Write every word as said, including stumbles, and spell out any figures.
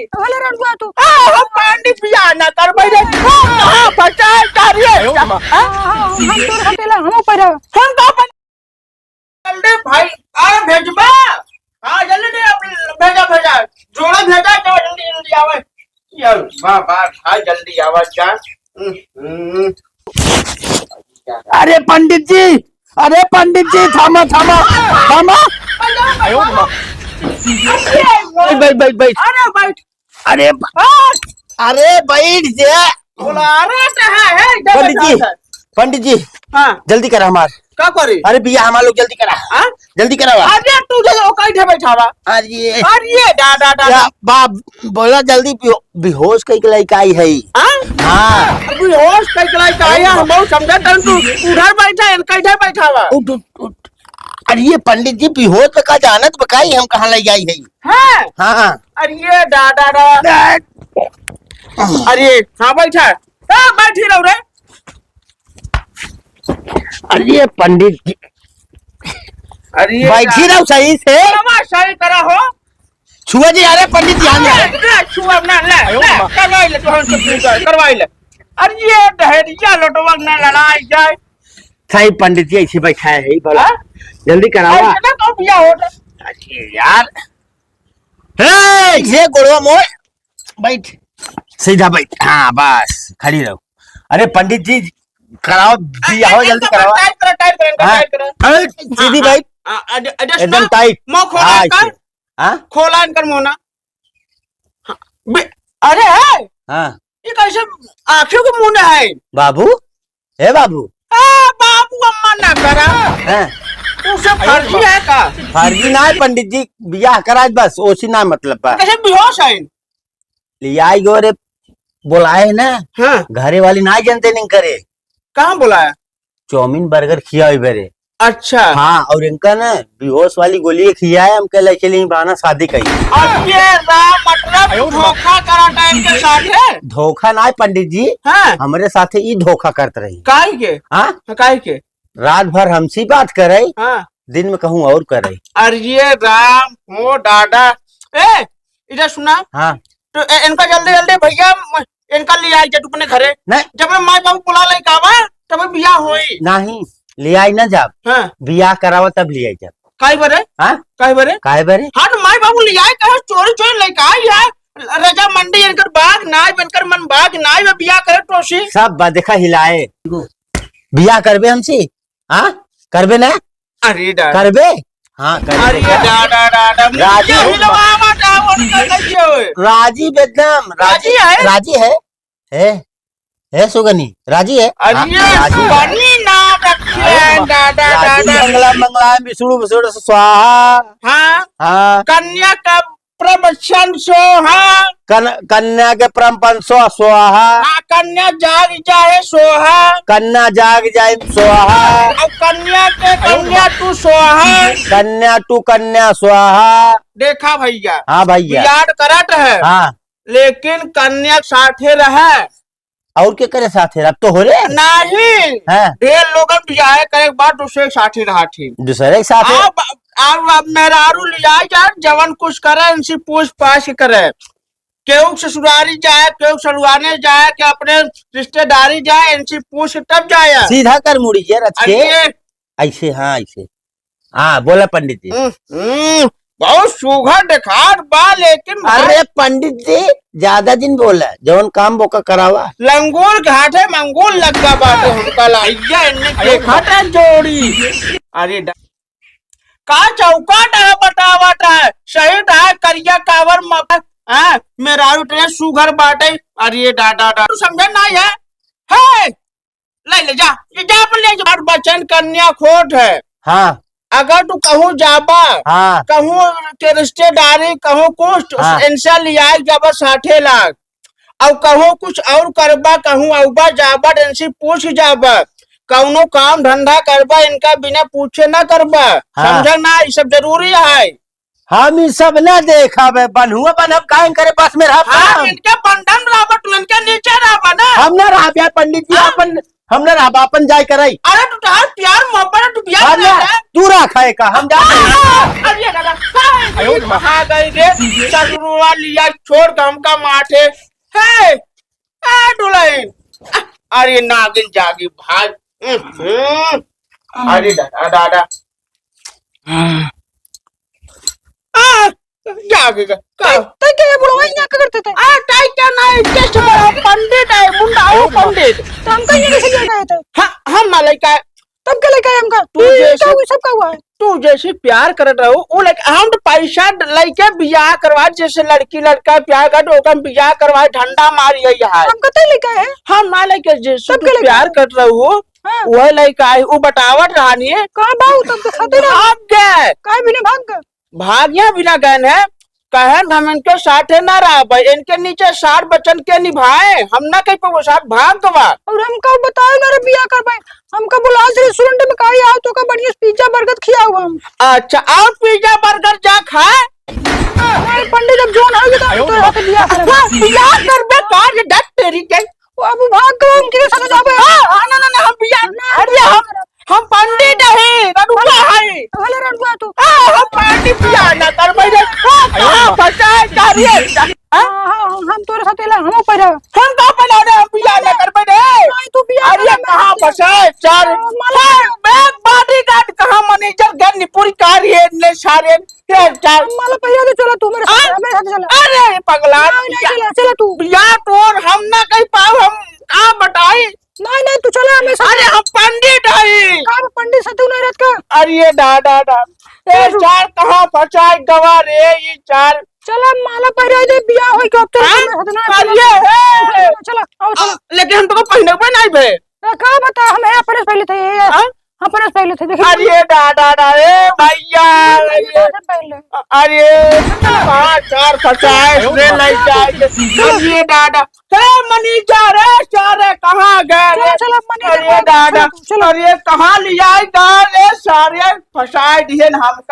भले रंडुआ तू। आ, हम पानी पिया ना कर बैठे। आ, कहाँ बचाए का रे? अयो माँ। हाँ, हाँ, हम तोर हटेला, हम ऊपर है। हम तो अपन जल्दी भाई, आ भेजबा। हाँ, जल्दी दे, अब भेजा, भेजा। जोड़ा भेजा, तो जल्दी, जल्दी आवे। यार, वाह, वाह, भाई, जल्दी आवा जा। हम्म। अरे पंडित जी, अरे पंडित जी, थामा, थामा, थामा। अयो माँ। बैठ, बैठ, बैठ, बैठ। अरे बैठ। अरे ब-, हाँ। अरे बैठ जे। बोला, अरे कहाँ है? इधर पंडित जी, बैठा है। पंडित जी, हाँ। जल्दी करा हमार। का करे? अरे बियाह हमार लोग जल्दी करा। हाँ? जल्दी करावा। अरे तू जो ओकाई ठे बैठावा। अरे। अरे दा, दा, दा, या दा। बाप, बोला जल्दी बेहो-, बेहोश कई के लइका आई है। हाँ? हाँ। बेहोश कई के लइका आई है, हम बहुत समझा तन तू उधर बैठा है, इनका इधर बैठावा। उठ, उठ, उठ। अरे ये पंडित जी बेहोश बका जानत बका ही हम कहाँ ले जाई है। हाँ। हाँ। अरे ये दा, दा, दा। अरे हाँ बैठा। हाँ, बैठी रहो रे। अरे पंडित जी, अरे बैठी रहो सही से। बाबा सही करा हो। छुआ जी, अरे पंडित जी, हाँ, अरे, ले। ले, छुआ ना, ले, अयो ले, माँ। करवाई ले, तोहन से पूजा, करवाई ले। अरे ये दहेजिया लोटवा ना लड़ाई जाए। सही पंडित जी, ऐसे बैठा है, ही बोला। हाँ? जल्दी करावा। ऐसे ना तो बिया हो जाए। अरे यार। हे, ये गोड़वा मोड़। बैठ, सीधा बैठ। हाँ, बस, खड़ी रहो। अरे पंडित जी, कराओ, बिया हो, जल्दी कराओ। टाइट करो, टाइट करो, इनका हाँ। टाइट करो। अरे, सीधी हाँ, बैठ। हाँ, अरे, अरे, एकदम सुना, टाइट। मुंह खोला हाँ, इनका। ऐसे। हाँ? खोला इनका मुंह ना। हाँ, बे-, अरे, है? हाँ। ये कैसे आँखियों के मुंह है? बाबू, ए बाबू। आ, बाबू अम्मा ना करा। हैं? उसे फर्जी है का? फर्जी ना है पंडित जी, बियाह कराए बस, ओसी ना मतलब बा। कैसे बेहोश है? ले आई गो रे, बोलाए ना। हाँ। घरे वाली ना जानते नहीं करे। कहाँ बोलाया? चाउमीन बर्गर खियाई बेरे। अच्छा। हाँ, और इनका ना बेहोश वाली गोली खियाए, हम कहले चली बहाना शादी कही। अब ये राम मतलब अयो, धोखा करा टाइम के साथ है? धोखा ना है पंडित जी, हाँ। हमरे साथे ई धोखा करत रही। काहे के? हाँ? हाँ, काहे के? रात भर हमसे बात करे, हाँ। दिन में कहूँ और करे। अरे ये राम हो दादा। ए, इधर सुना। हाँ। तो ए-, इनका जल्दी जल्दी भैया, म-, इनका ले आई जा तू अपने घरे। नहीं। जब मैं माई बाबू बुला ले का आवा, तब बियाह होई। नहीं, ले आई ना जाब। हाँ। बियाह करावा तब ले आई जाब। काहे बरे? हाँ? काहे बरे? काहे बरे? हाँ, तो माई बाबू ले आए, कहे चोरी चोरी लेके आई है। रजामंदी इनकर बाग नाई, इनकर मन बाग नाई, वे बियाह करे टोसी। सब बा, देखा हिलाए। बियाह करबे हमसे? हाँ? करबे ना? अरे डा-, करबे? हाँ, करबे। अरे डा, डा, डा, डा, राजी मुझे हो। हिलवावा जाओ, उनका कैसे होए? राजी बेदम, राजी राजी, है? राजी है? है? है सुगनी? राजी है? अरे हाँ, राजी है। सुगनी नाम रखे हैं, अरे, डा, डा, डा, राजी डा। मंगला, मंगला, विष्णु, विष्णु स्वाहा। हाँ। हाँ। कन्या का प्रवचन सोहा। कन-, कन्या के परम पंच सो स्वाहा। हाँ, कन्या जाग जाए सोहा। कन्या जाग जाए स्वाहा। अब कन्या के कन्या तू स्वाहा। कन्या टू कन्या स्वाहा। देखा भैया। हाँ भैया। बियाह करत है। हाँ। लेकिन कन्या साथे रहे। और के करे साथे? अब तो हो रे। नहीं। हाँ। ढेर लोगन बियाह करे के बाद दूसरे के साथे रहा थी। दूसरे के साथे? अब, अब, अब मेहरारू लिया जाए, जवन कुछ करे, इनसे पूछ पाछ के करे। केहू ससुरारी जाए, केहू सलुआने जाए, के अपने रिश्तेदारी जाए, इनसे पूछ तब जाए। सीधा कर मुड़ी जे रच के। अरे, ऐसे, हाँ, ऐसे। हाँ, बोला पंडित जी। हम्म, हम्म, बहुत सुघर देखात बा, लेकिन भाई अरे पंडित जी, ज्यादा जिन बोला, जवन काम बोका करावा। लंगूर घाटे मंगूर लग्गा बाटे हमका लाइया, इनने देखा था जोड़ी। अरे डा-, का चौकाट है बतावत है, सही है करिया कावर म-, हाँ, मेहरारू इतने सुघर बाटे। अरे डा, डा, डा, तू समझे ना है? है, ले, ले जा, ये जा अपन ले जा। और बचन कन्या खोट है। हाँ। अगर तू कहूँ जाबा, हाँ। कहूँ के रिश्तेदारी, कहूँ कुछ, हाँ। इनसे लियाई जाबा साठे लाख। और कहूँ कुछ और करबा, कहूँ आउबा जाबा, इनसे पूछ जाबा, कौनो काम धंधा करबा, इनका बिना पूछे ना करबा। हाँ। समझल ना, ये सब जरूरी है। हम ई सब ना देखब, बन्हुआ बनब काहे करे, बस में रहब हाँ, हम। इनके बंधन रहबा, तू इनके नीचे रहबा ना। हम ना रहब यार पंडित जी, हाँ। अपन, हम ना रहब, आपन जाए करई। अरे तू तो हर प्यार मोहब्बत तू बियाह हाँ ना, ना। तू रख है का, हम जाते हैं। अरे दादा, अरे कहाँ गई रे? ससुरवा लिया छोड़ के हमका माठे। हे, ए दुल्हन, अरे नागिन जागी भाई। हम्म, अरे दादा, दादा। आ, जागी गई। का? तै, तै के बुढ़वा यहाँ का करते थे? आ, तै क्या नहीं, just बड़ा पंडित है, मुंडा हो पंडित। तो हमका यहाँ कैसे लेके आए थे? हाँ, हम ना लेके आए। तब के लेके आए हमका? तू ई जैसे का हुआ, सब का हुआ है? तू जैसे प्यार करत रहो, वो लेके, हम तो पैसा लेके बियाह करवा, जैसे लड़की लड़का प्यार कर, ओकर बियाह करवा, ढंडा मार यही है। हमका तै लेके आए हैं? हम ना लेके, जैसे तब तू के लेके प्यार आए? करत रहो, हाँ। वह लेके आए, वो बतावत रहानी है। कहाँ बा? वो तब तो खाते रहो। भाग गए। काहे बिना भाग गए? भागिया बिना गए हैं, कहन हम इनके साथे ना रहबे, इनके नीचे सार बचन के निभाए, हम ना कह पाबो साथ भाग गवा। और हमका बताओ ना रे बियाह करबे, हमका बुलाओ रेस्टोरेंट में कहीं आओ तो का बढ़िया पिज्जा बर्गर खियाओ हम। अच्छा, और पिज्जा बर्गर जा खाए। अरे पंडित अब जोन हो गया तो यहाँ पे बियाह करबे। अच्छा, बियाह करबे का? ये डट तेरी के। वो अब भाग गवा, उनके साथ जाबे। हाँ, हाँ, ना, ना, ना, हम बियाह ना, अरे हम हम पंडित है, रड़ुआ है। भले रड़ुआ तू। आ, हम पार्टी बियाह ना करबे रे। आ, कहाँ फंसा है, का रे? आ? हाँ, हाँ, हम तोरे साथ एला, हम ऊपर है। हम का बना रहे, हम बियाह ना करबे रे। नहीं, तू बियाह अरे, कर ले, कहाँ बियाह फंसा है, चार? आ, माला चार, मैं बॉडीगार्ड कहाँ, मैनेजर गन पूरी कार है, ने सारे, ये चार। माला पहिरा दे, चला तू मेरे साथ, आ? मेरे साथ चला। अरे, पगला, नहीं, नहीं, बियाह, चला, चला तू। बियाह तोर हम ना कह पाओ, हम का बताई? नहीं, नहीं, तू चला हमें साथ। अरे, हम पंडित हई। का पंडित साथ तू नहीं रहत का? अरे, ये डा, डा, डा। ए, चल। चार कहाँ फंसाए गवा रे, ये चार। चला, माला पहिराई दे, बियाह होई के अब चल, हाँ? हमें साथ ना, अरे, चला। हे। चला, चला, आओ, चला। आ, लेकिन हम तो को पहिनबे नहीं भे। ए, का बता, हम है अपने से पहले थे, ये, हाँ? अपने से पहले थे, देखिए। अरे, डा, डा, डा, ए, भैया, हाँ, अरे। अपने से पहले। अरे, कहाँ चार फंसाए, रे, नहीं जाए। अरे, डा, डा। अरे मनीजा रे, सारे कहाँ गए रे? चलो, चलो, मनीजा अरे को, दादा, चलो, चलो। अरे कहाँ लियाई गए रे सारे? फंसाए दिए न हमका।